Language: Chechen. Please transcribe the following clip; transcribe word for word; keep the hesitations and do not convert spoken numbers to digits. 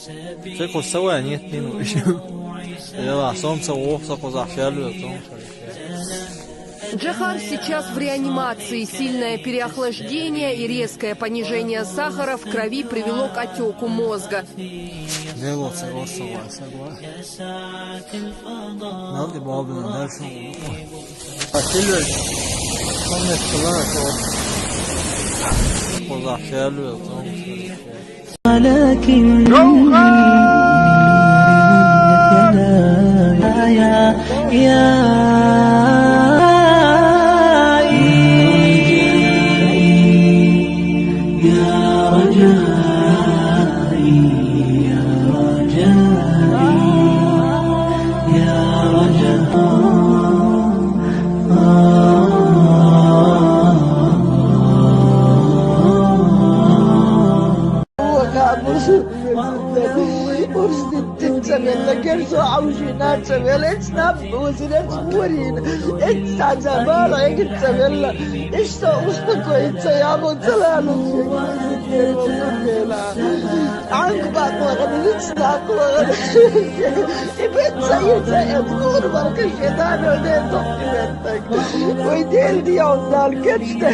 Се кхо са вай, нет, не ну. Я сам са вох, са кхо захьялу, сам са. Джохар сейчас в реанимации. Сильное переохлаждение и резкое понижение сахара в крови привело к отеку мозга. Дело са орса вай, са вай. Нал и бабина дальше. Ахилла, сам не скала, кхо захьялу, сам са. Урсдиттицца велла, герзо аужина ца велла, эцна бузилец мурин, эцна замала эгицца велла, ишта успокоиться, я бу цалану велла. Анг баклаган, лиц таклаган. И бетца, и ца, и кур барка шеда, но не дохти беттак. Ой, дел диал дал, кечте.